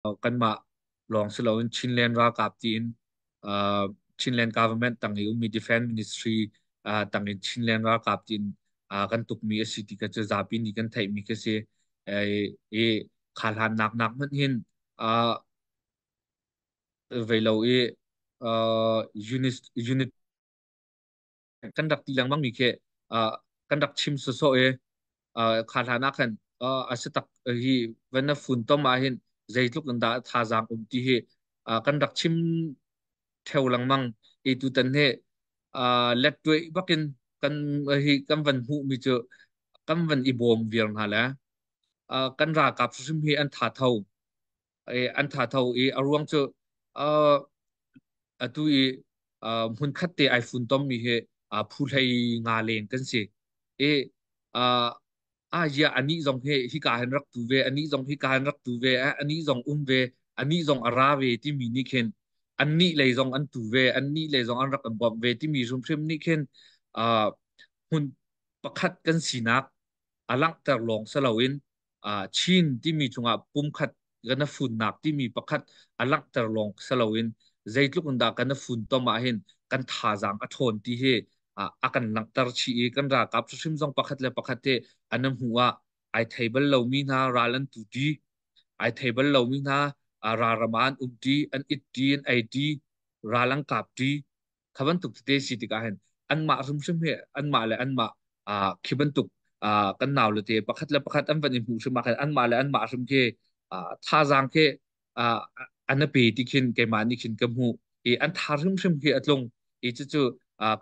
Kanmah lawng si loin Chinland ralkap tiin Chinland government tang i ummi Defense Ministry tang in Chinland ralkap tiin kan tukmi a si ti kha cu zapi nih kan theihmi khi si. I kha hlan nak nak hmanh hin vei lo i unit unit kan rak ti lengmang mi khi kan rak chim sawsawh i kha hlan ah khan a si tak hi van na fun tom ah hin zeitluk in dah thazaang um ti hi kan rak chim theo lengmang i tutan hi let tuai bakin kan hi kan van hmuh mi cu kan van i bawm viar hna le kan ralkap hrim hi an tha tho an tha tho i a ruang cu atu i hmunkhat te ai funtom mi hi phu hlei nga leng kan si i ya anih zong hi hika hin rak tu ve, anih zong hika hin rak tu ve, anih zong um ve, anih zong a ra ve timi nih khin annih lei zong an tu ve, annih lei zong an rak kan bawmh ve timi hrimhrim nih khin hmun pakhat kan sinak a langhter lawng si loin Chin timi cungah pumkhat kan funnak timi pakhat a langhter lawng si loin zeitluk in dah kan funtom ahhin kan thazaang a ṭhawn ti hi a kan langhter chih i kan ralkap hrimhrim zong pakhat le pakhat hi an hmuh ah ai thei bal lomi hna ral an tu ṭi, ai thei bal lomi hna ralram ah an um ṭi, an it ṭi, an ei ṭi, ral an kap ṭi. Kha bantuk tete si tikah hin anmah hrimhrim hi anmah le anmah khi bantuk kan nau le te pakhat le pakhat an van i hmuh hrim ah khan anmah le anmah hrim khi thazaang khi an a pe ti khin keimah nih khin ka hmuh i an tha hrimhrim khi a tlung i cucu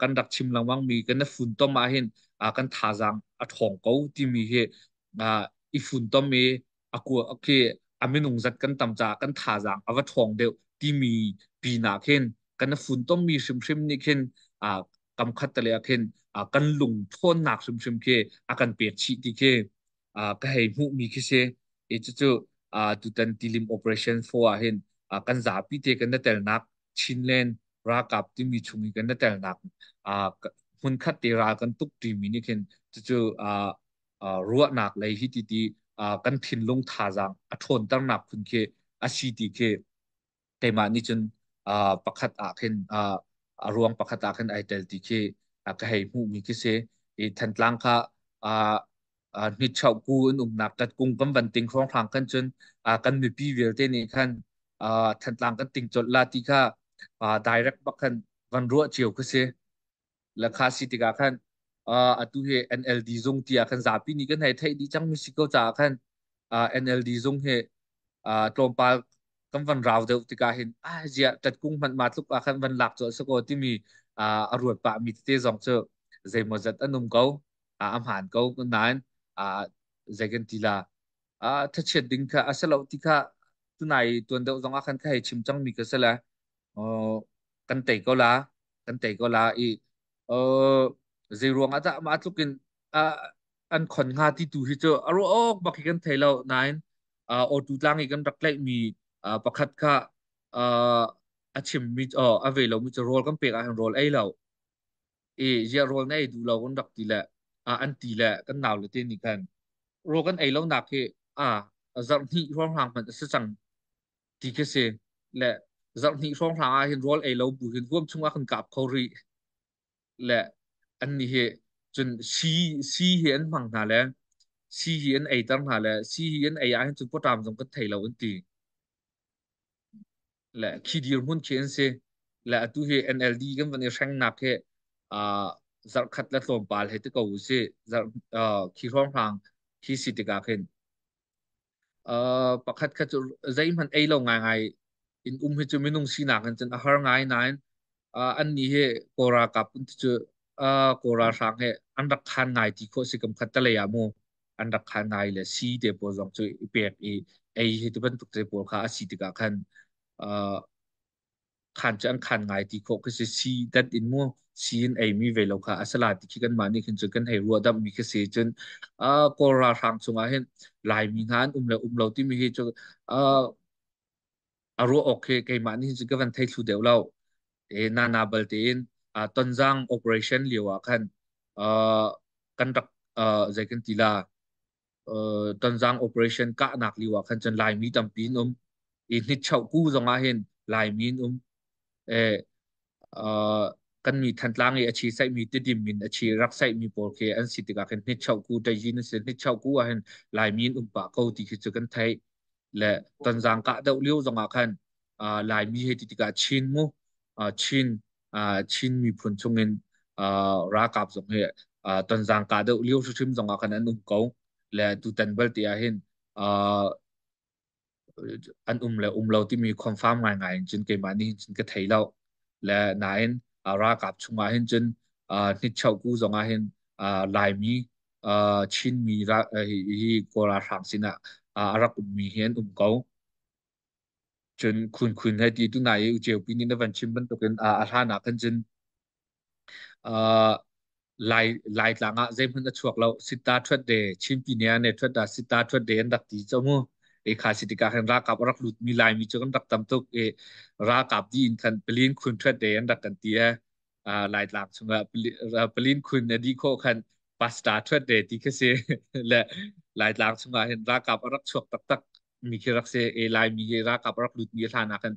kan rak chim lengmang mi kan na funtom ah hin kan thazaang a ṭhawng ko timi hi i funtom i a kua khi a minung zat kan tam caah kan thazaang a va ṭhawng deuh timi pinah khin kan funtommi hrimhrim nih khin kam khat tale ah khin kan lung ṭhawnnak hrimhrim khi a kan pek chih ti khi ka hei hmuhmi khi si. I cucu tutan tilim operation 4 ah hin kan zapi te kan na telnak Chinland ralkap timi chung i kan na telnak hmunkhat te ral kan tuk timi nih khin cucu ruahnak lei hi ti ti kan thinlung thazaang a ṭhawnternak phun khi a si ti khi keimah nih cun pakhat ah khin a ruang pakhat ah khin ai tel ti khi ka hei hmuhmi khi si. I Thantlang kha hnitchauh ku an umnak tatkung kan van ting hrawnghrang khan cun kan mipi vialte nih khan Thantlang kan ting colh la ti kha direct bak khan van ruah cio khi si. Le kha si tikah khan atu hi NLD zung tiah khan zapi nih kan hei theih dih cangmi si ko caah khan NLD zung hi tlawmpal kan van rau deuh tikah hin ah ziah tatkung hmanh ma tluk ah khan van lak cu a si ko timi a ruat pah mi tete zong cu zeimawzat an um ko, a hmaan ko nain zei kan ti la, thachiat ding kha a si lo ti kha tunai tuan deuh zong ah khan ka hei chim cangmi ka si le kan tei ko la, kan tei ko la i zei ruang ah dah mah tluk in an khon hnga ti tu hi cu a ruah awk bak hi kan thei lo. Nain awtu tlang i kan rak tlaihmi pakhat kha a chimmi a ve lomi cu rawl kan pek ah hin rawl ei lo i ziah rawl na ei duh lo kan rak ti le an ti le kan nau le te nih khan rawl kan ei lo nak hi a zarh hnih hrawng hmanh a si cang ti khi si le zarh hnih hrawng ah hin rawl ei lo bu hin huam chung ah kan kap kho rih le an nih hi cun si si hi an hmang hna le si hi an eiter hna le si hi an ei ah hin cun pawṭam zong kan thei lo an ti le khi dirhmun khi an si le atu hi NLD kan van i hrengnak hi zarhkhat le tlawmpal he ti ko si zarh khi hrawnghrang khi si tikah khin pakhat kha cu zeihmanh ei lo ngaingai in um hi cu minung sinak in cun a har ngai. Nain an nih hi Kawl ralkap cu Kawl ralhrang he an rak khan ngai ti khawh si kam khat talei ah mu an rak khan ngai le si te pawl zong cu i pek i ei hi ti bantuk te pawl kha a si tikah khan khan cu an khan ngai ti khawh khi si. Si dat in mu si in ei mi ve lo kha a sala ti khi kanmah nih khin cun kan hei ruah damh mi khi si. Cun Kawl ralhrang chungah hin Laimi hna an um le um lo timi hi cu a ruah awk khi keimah nih cun ka van thei thlu deuh lo. E nana bal tein Tonzang operation lio ah khan kan rak zei kan ti la, Tonzang operation kahnak lio ah khan cun Laimi tampi an um. I hnitchoh ku zong ah hin Laimi an um. E, kan mi Thantlang i a chi saihmi Tidim in a chi rak saihmi pawl khi an si tikah khin hnitchoh ku ṭaizin an si. Hnitchoh ku ah hin Laimi an um pah ko ti khi cu kan theih. Le Tonzang kah deuh lio zong ah khan Laimi hei ti tikah Chin mu Chin Chin miphun chungin ralkap zong hi Tonzang kah deuh lio hrimhrim zong ah khan an um ko. Le tutan balte ah hin an um le um lo timi confirm ngaingai in cun keimah nih hin cun ka thei lo. Le nain ralkap chungah hin cun hnitchoh ku zongah hin Laimi Chinmi hi Kawl ralhrang sinah a rak ummi hi an um ko. Cun khun khun he ti tu nai i uceupi nih na van chim bantukin a hlan ah khan cun Lai Laitlang ah zeihmanh a chuak lo. Sitta ṭhuat de Chinpi ne ah ne ṭhuat dah sitta ṭhuat de an rak ti cu mu. E kha si tikah khan ralkap a rak lutmi Laimi cu kan rak tam tuk i ralkap di in khan palin khun ṭhuat de an rak kan ti e. Laitlang chungah palin khun a di khawh khan pasta ṭhuat de ti khi si. Le Laitlang chungah hin ralkap a rak chuak taktak mi khi rak si e. Laimi hi ralkap a rak lutmi hlan ah khan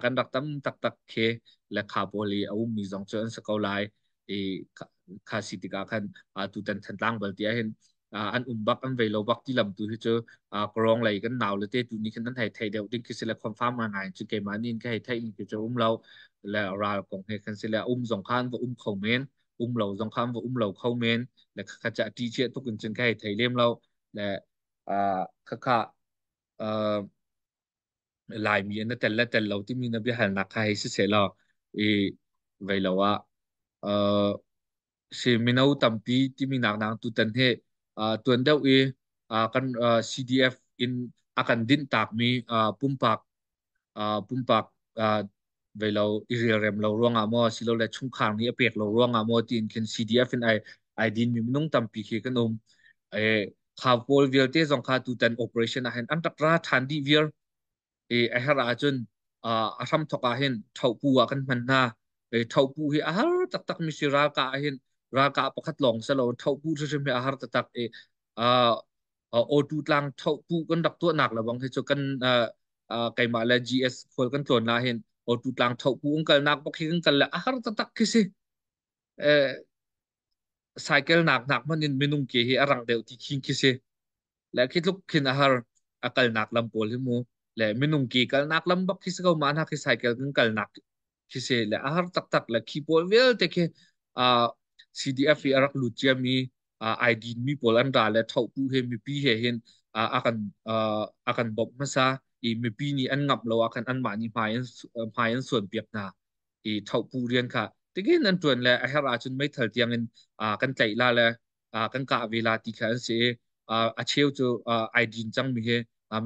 kan rak tam taktak khi le kha pawl i a ummi zong cu an si ko lai i kha si tikah khan tutan Thantlang bal ti ahhin an um bak an vei lo bak ti lam tu hi cu Kawrong lei kan nau le te tu nih khin an hei thei deuh ding khi si le confirm ngai cu keimah nih ka hei theih khi cu um lo le ral kong he khan si le um zong khan va um kho men um lo zong khan va um lo kho men le kha cha ti chia tuk in cun ka hei thei lem lo le kha kha Laimi na tel le tel lo timi na biahalnak kha hei siseh law i vei lo ah si mino tampi timi nak nang tutan hi tuan deuh i kan CDF in a kan dinh takmi pumpak pumpak vei lo i relrem lo ruangah maw silole chungkhar nih a pek lo ruangah maw tiin khin CDF in ai ai dinmi minung tampi khi kan um. E, kha pawl vialte zong kha tutan operation ah hin an rak ra ṭhan dih viar. E, a herh ahcun a hramthok ah hin ṭhohpu ah kan hman hna. E, ṭhohpu hi a har taktak mi si ralkah ah hin ralkah pakhat lawng si lo ṭhohpu hrimhrim hi a har taktak. E, Awtu tlang thohpu kan rak tuahnak le bang hi cu kan keimah le GS khual kan tlawn na hin awtu tlang thohpu an kalnak bak hi kan kal le a har taktak khi si. Cycle nak nak hmanh in minung ke hi a rang deuh ti khin khi si. Le khi tluk khin a har a kalnak lam pawl hi mu. Le minung ke kalnak lam bak khi si ko ma na khi cycle kan kalnak khi si le a har taktak le khi pawl vialte khi CDF i a rak lut ciami ai dinmi pawl an ra le thohpu he mipi he hin a kan a kan bawmh hmasa i mipi nih an ngamh lo ah khan anmah nih hmai an suan piak hna i thohpu rian kha tikin an tuan le a herh ahcun meithal tiang in kan tlaih la le kan kah ve la ti kha an si i a cheu cu ai din cangmi he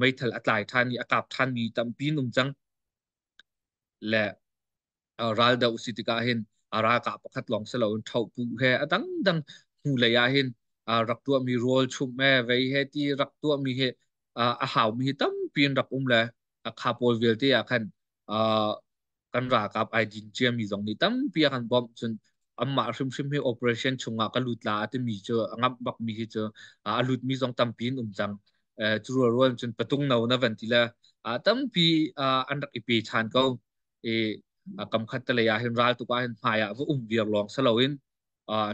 meithal a tlai ṭhan i a kap ṭhanmi tampi an um cang. Le raldoh si tikah hin a ralkap pakhat lawng si loin ṭhohpu he a dangdang hnulei ah hin rak tuahmi rawl chumh he vei he ti rak tuahmi he a haumi hi tampi in rak um le a kha pawl vialte ah khan kan ralkap ai din ciami zong nih tampi a kan bawmh. Cun anmah hrimhrim hi operation chungah ka lut la a timi cu a ngamh bakmi hi cu a lutmi zong tampi in um cang. Cu rualrual cun patung no na van ti le tampi an rak i pe ṭhan ko i kam khat te lei ah hin ral tuk ah hin hmai ah va um viar lawng si loin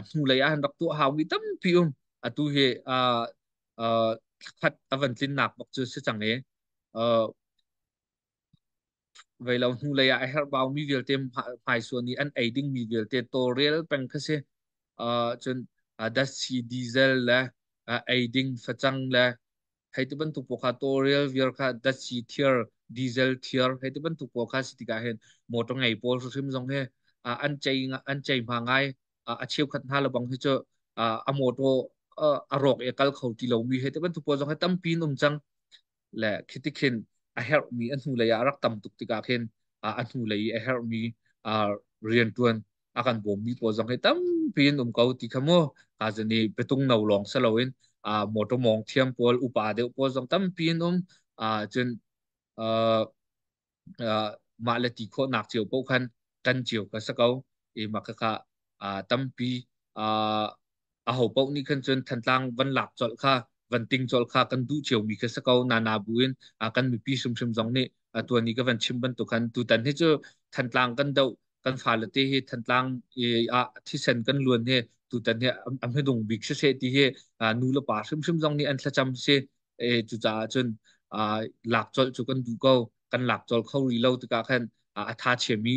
hnu lei ah hin rak tuah haumi tampi um. Atu hi khat a van tlinnak bak cu si cang i vei lo hnu lei ah a herhbaumi vialte hmaisuan i an ei dingmi vialte tawlrel peng kha si. Cun datsi diesel le ei ding facang le hei ti bantuk pawl kha tawlrel viar kha datsi thiar diesel thiar hei ti bantuk pawl kha si tikah hin motor ngei pawl hrim zong hi an cei an cei hma ngai. A cheukhat hna lebang hi cu a motor a rawk i a kal kho ti lomi hei ti bantuk pawl zong hi tampi in um cang. Le khi khin a herhmi a hnulei ah a rak tam tuk tikah khin a hnulei i a herhmi rianṭuan a kan bawmmi pawl zong hi tampi in um ko ti kha mu ka zan i biatung no lawng si loin motor mawng thiam pawl upa deuh pawl zong tampi in um. Cun mah le ti khawhnak cio paoh khan tan cio ka si ko i mah khakha tampi aho paoh nih khan cun Thantlang van lak colh kha van ting colh kha kan duh ciomi kha si ko nana buin kan mipi hrimhrim zong nih. Tuan i ka van chim bantuk khan tutan hi cu Thantlang kan doh, kan fale te hi Thantlang ah thisen kan luan hi tutan hi a hmedung bik siseh ti hi nu le pa hrimhrim zong nih an thlacam si. Cucaah cun lak colh cu kan duh ko, kan lak colh kho rih lo tikah khan a tha chiami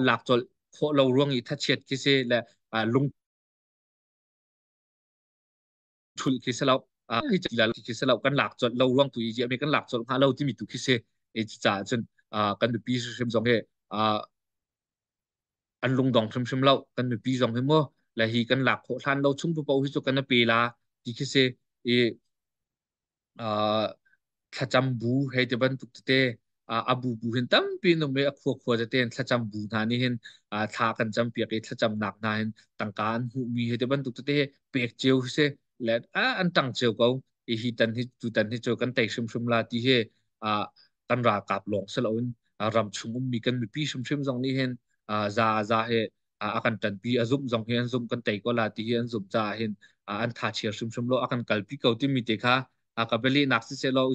lak colh khawh lo ruang i thachiat khi si le lung thul khi si lo, khi si lo, kan lak colh lo ruang tu i mi kan lak colh hnga lo timi tu khi si. Cucaah cun kan mipi hrimhrim zong hi an lungdong hrimhrim lo. Kan mipi zong hi mu le hi kan lak khawh hlan lo chung paoh hi cu kan pe la ti khi si i thlacam bu hei ti bantuk tete a bu bu hin tampi num i a khua khua tete in thlacam bu hna nih hin thla kan cam piak i thlacamnak hna hin tangka an hmuhmi hei ti bantuk tete pek cio hi si le an tang cio ko i hi tan hi tu tan hi cu kan tei hrimhrim la ti hi kan ralkap lawng si loin ram chung ummi kan mipi hrimhrim zong nih hin za za he a kan ṭanpi, a zumh zong hi an zumh, kan tei ko la ti hi an zumh caah hin an tha chia hrimhrim lo, a kan kalpi ko timi te kha ka bialehnak siseh law.